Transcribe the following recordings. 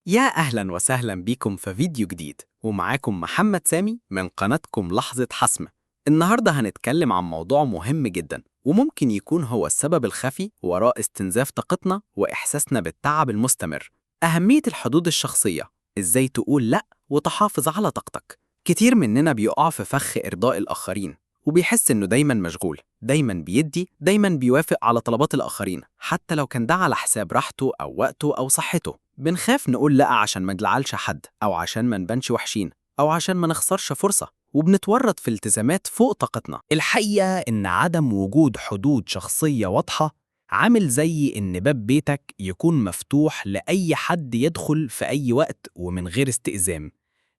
يا أهلا وسهلا بيكم في فيديو جديد، ومعاكم محمد سامي من قناتكم لحظة حسم. النهاردة هنتكلم عن موضوع مهم جدا، وممكن يكون هو السبب الخفي وراء استنزاف طاقتنا وإحساسنا بالتعب المستمر: أهمية الحدود الشخصية. إزاي تقول لأ وتحافظ على طاقتك. كتير مننا بيقع في فخ إرضاء الآخرين، وبيحس إنه دايما مشغول، دايما بيدي، دايما بيوافق على طلبات الآخرين، حتى لو كان ده على حساب راحته أو وقته أو صحته. بنخاف نقول لأ عشان ما نزعلش حد، أو عشان ما نبانش وحشين، أو عشان ما نخسرش فرصة، وبنتورط في التزامات فوق طاقتنا. الحقيقة إن عدم وجود حدود شخصية واضحة عامل زي إن باب بيتك يكون مفتوح لأي حد يدخل في أي وقت ومن غير استئذان.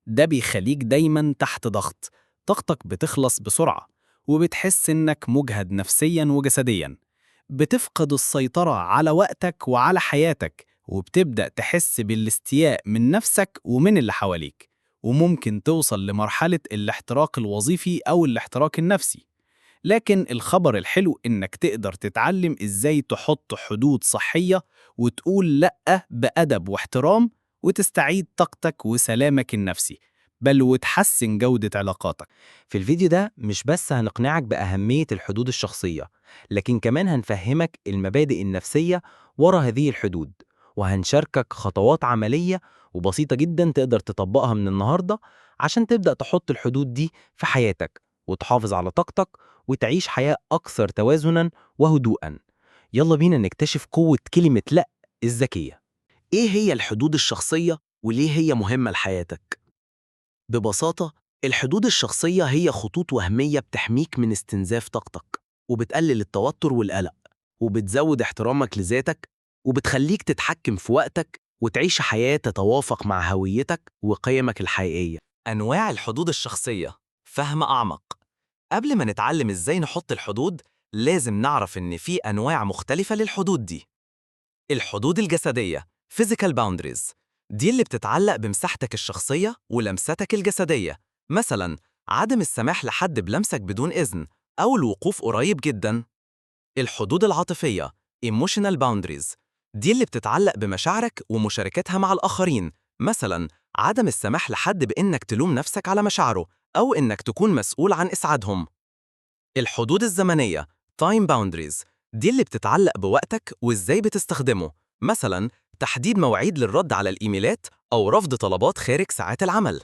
ده بيخليك دايما تحت ضغط، طاقتك بتخلص بسرعة، وبتحس إنك مجهد نفسيا وجسديا. بتفقد السيطرة على وقتك وعلى حياتك، وبتبدأ تحس بالاستياء من نفسك ومن اللي حواليك، وممكن توصل لمرحلة الاحتراق الوظيفي أو الاحتراق النفسي. لكن الخبر الحلو إنك تقدر تتعلم إزاي تحط حدود صحية وتقول لأ بأدب واحترام، وتستعيد طاقتك وسلامك النفسي، بل وتحسن جودة علاقاتك. في الفيديو ده مش بس هنقنعك بأهمية الحدود الشخصية، لكن كمان هنفهمك المبادئ النفسية ورا هذه الحدود، وهنشاركك خطوات عملية وبسيطة جدا تقدر تطبقها من النهاردة عشان تبدأ تحط الحدود دي في حياتك وتحافظ على طاقتك وتعيش حياة أكثر توازنا وهدوءا. يلا بينا نكتشف قوة كلمة لأ الذكية. إيه هي الحدود الشخصية وليه هي مهمة لحياتك؟ ببساطة، الحدود الشخصية هي خطوط وهمية بتحميك من استنزاف طاقتك، وبتقلل التوتر والقلق، وبتزود احترامك لذاتك، وبتخليك تتحكم في وقتك وتعيش حياة تتوافق مع هويتك وقيمك الحقيقية. أنواع الحدود الشخصية، فهم أعمق. قبل ما نتعلم إزاي نحط الحدود، لازم نعرف إن في أنواع مختلفة للحدود دي. الحدود الجسدية physical boundaries، دي اللي بتتعلق بمساحتك الشخصية ولمستك الجسدية، مثلاً عدم السماح لحد بلمسك بدون إذن أو الوقوف قريب جداً. الحدود العاطفية emotional boundaries، دي اللي بتتعلق بمشاعرك ومشاركتها مع الآخرين، مثلاً عدم السماح لحد بإنك تلوم نفسك على مشاعره أو إنك تكون مسؤول عن إسعادهم. الحدود الزمنية time boundaries، دي اللي بتتعلق بوقتك وإزاي بتستخدمه، مثلاً تحديد مواعيد للرد على الإيميلات أو رفض طلبات خارج ساعات العمل.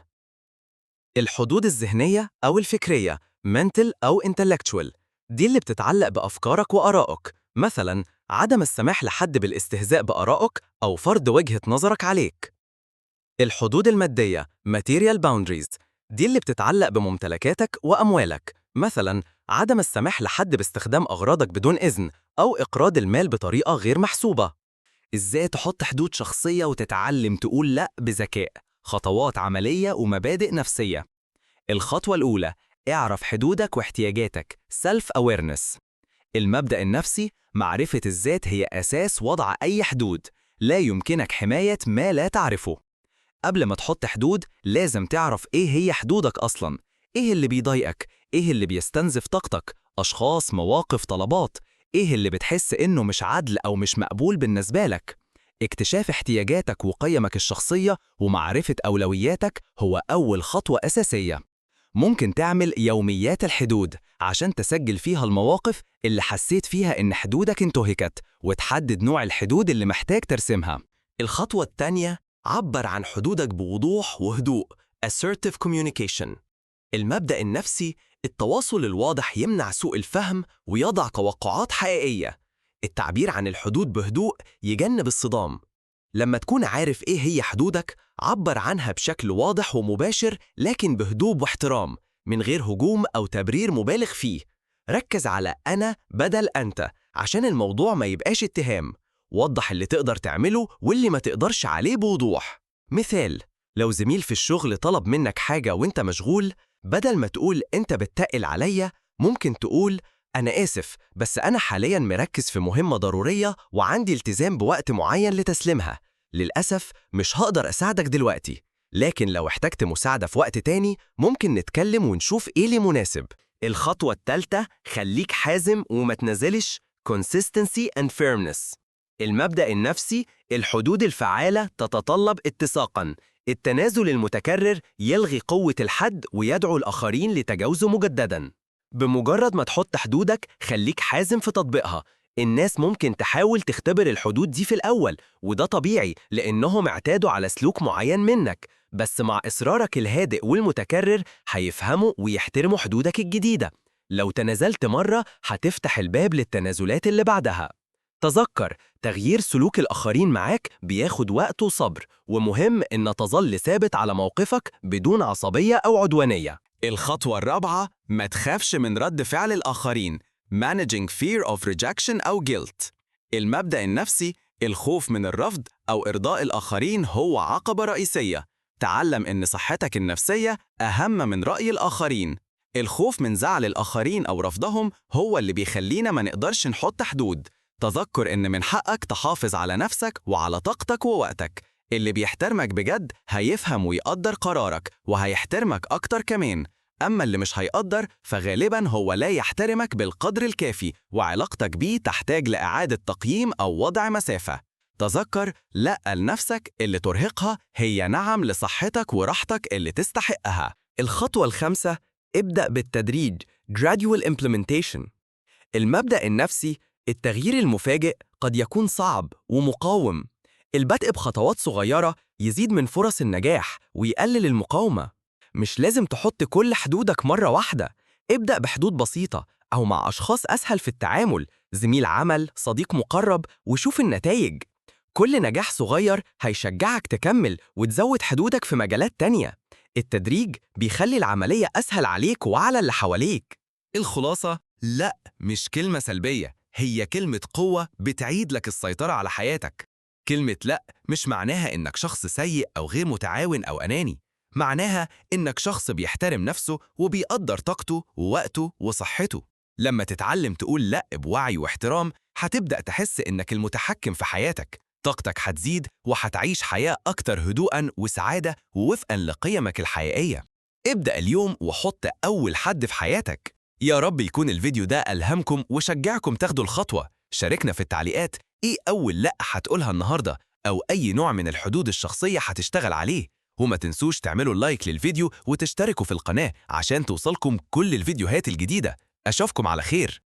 الحدود الذهنية أو الفكرية mental أو intellectual، دي اللي بتتعلق بأفكارك وآرائك، مثلاً عدم السماح لحد بالاستهزاء بآرائك أو فرض وجهة نظرك عليك. الحدود المادية material boundaries، دي اللي بتتعلق بممتلكاتك وأموالك، مثلاً عدم السماح لحد باستخدام أغراضك بدون إذن أو إقراض المال بطريقة غير محسوبة. إزاي تحط حدود شخصية وتتعلم تقول لأ بذكاء؟ خطوات عملية ومبادئ نفسية. الخطوة الأولى: اعرف حدودك واحتياجاتك، Self Awareness. المبدأ النفسي: معرفة الذات هي أساس وضع أي حدود. لا يمكنك حماية ما لا تعرفه. قبل ما تحط حدود، لازم تعرف إيه هي حدودك أصلاً. إيه اللي بيضايقك؟ إيه اللي بيستنزف طاقتك؟ أشخاص، مواقف، طلبات. إيه اللي بتحس إنه مش عدل أو مش مقبول بالنسبة لك؟ اكتشاف احتياجاتك وقيمك الشخصية ومعرفة أولوياتك هو أول خطوة أساسية. ممكن تعمل يوميات الحدود عشان تسجل فيها المواقف اللي حسيت فيها إن حدودك انتهكت، وتحدد نوع الحدود اللي محتاج ترسمها. الخطوة الثانية: عبر عن حدودك بوضوح وهدوء، assertive communication. المبدأ النفسي: التواصل الواضح يمنع سوء الفهم ويضع توقعات حقيقية. التعبير عن الحدود بهدوء يجنب الصدام. لما تكون عارف إيه هي حدودك، عبر عنها بشكل واضح ومباشر، لكن بهدوء واحترام، من غير هجوم أو تبرير مبالغ فيه. ركز على أنا بدل أنت عشان الموضوع ما يبقاش اتهام. وضح اللي تقدر تعمله واللي ما تقدرش عليه بوضوح. مثال: لو زميل في الشغل طلب منك حاجة وانت مشغول، بدل ما تقول أنت بتتقل عليا، ممكن تقول أنا آسف، بس أنا حاليا مركز في مهمة ضرورية وعندي التزام بوقت معين لتسليمها. للأسف مش هقدر أساعدك دلوقتي، لكن لو احتجت مساعدة في وقت تاني ممكن نتكلم ونشوف إيه اللي مناسب. الخطوة الثالثة: خليك حازم وما تنزلش، consistency and firmness. المبدأ النفسي: الحدود الفعالة تتطلب اتساقاً. التنازل المتكرر يلغي قوة الحد ويدعو الآخرين لتجاوزه مجدداً. بمجرد ما تحط حدودك خليك حازم في تطبيقها. الناس ممكن تحاول تختبر الحدود دي في الأول، وده طبيعي لأنهم اعتادوا على سلوك معين منك، بس مع إصرارك الهادئ والمتكرر هيفهموا ويحترموا حدودك الجديدة. لو تنازلت مرة هتفتح الباب للتنازلات اللي بعدها. تذكر، تغيير سلوك الآخرين معاك بياخد وقت وصبر، ومهم إن تظل ثابت على موقفك بدون عصبية أو عدوانية. الخطوة الرابعة، ما تخافش من رد فعل الآخرين. Managing fear of rejection أو guilt. المبدأ النفسي، الخوف من الرفض أو إرضاء الآخرين هو عقبة رئيسية. تعلم إن صحتك النفسية أهم من رأي الآخرين. الخوف من زعل الآخرين أو رفضهم هو اللي بيخلينا ما نقدرش نحط حدود. تذكر إن من حقك تحافظ على نفسك وعلى طاقتك ووقتك. اللي بيحترمك بجد هيفهم ويقدر قرارك وهيحترمك أكتر كمان. أما اللي مش هيقدر فغالباً هو لا يحترمك بالقدر الكافي، وعلاقتك بيه تحتاج لإعادة تقييم أو وضع مسافة. تذكر، لأ لنفسك اللي ترهقها هي نعم لصحتك وراحتك اللي تستحقها. الخطوة الخامسة، ابدأ بالتدريج، gradual implementation. المبدأ النفسي، التغيير المفاجئ قد يكون صعب ومقاوم. البدء بخطوات صغيرة يزيد من فرص النجاح ويقلل المقاومة. مش لازم تحط كل حدودك مرة واحدة، ابدأ بحدود بسيطة أو مع أشخاص أسهل في التعامل، زميل عمل، صديق مقرب، وشوف النتائج. كل نجاح صغير هيشجعك تكمل وتزود حدودك في مجالات تانية. التدريج بيخلي العملية أسهل عليك وعلى اللي حواليك. الخلاصة، لا مش كلمة سلبية، هي كلمة قوة بتعيد لك السيطرة على حياتك. كلمة لا مش معناها إنك شخص سيء أو غير متعاون أو أناني، معناها إنك شخص بيحترم نفسه وبيقدر طاقته ووقته وصحته. لما تتعلم تقول لا بوعي واحترام، هتبدأ تحس إنك المتحكم في حياتك. طاقتك هتزيد وهتعيش حياة أكتر هدوءاً وسعادة ووفقاً لقيمك الحقيقية. ابدأ اليوم وحط أول حد في حياتك. يا رب يكون الفيديو ده ألهمكم وشجعكم تاخدوا الخطوة. شاركنا في التعليقات إيه أول لأ هتقولها النهاردة، أو أي نوع من الحدود الشخصية هتشتغل عليه. وما تنسوش تعملوا لايك للفيديو وتشتركوا في القناة عشان توصلكم كل الفيديوهات الجديدة. أشوفكم على خير.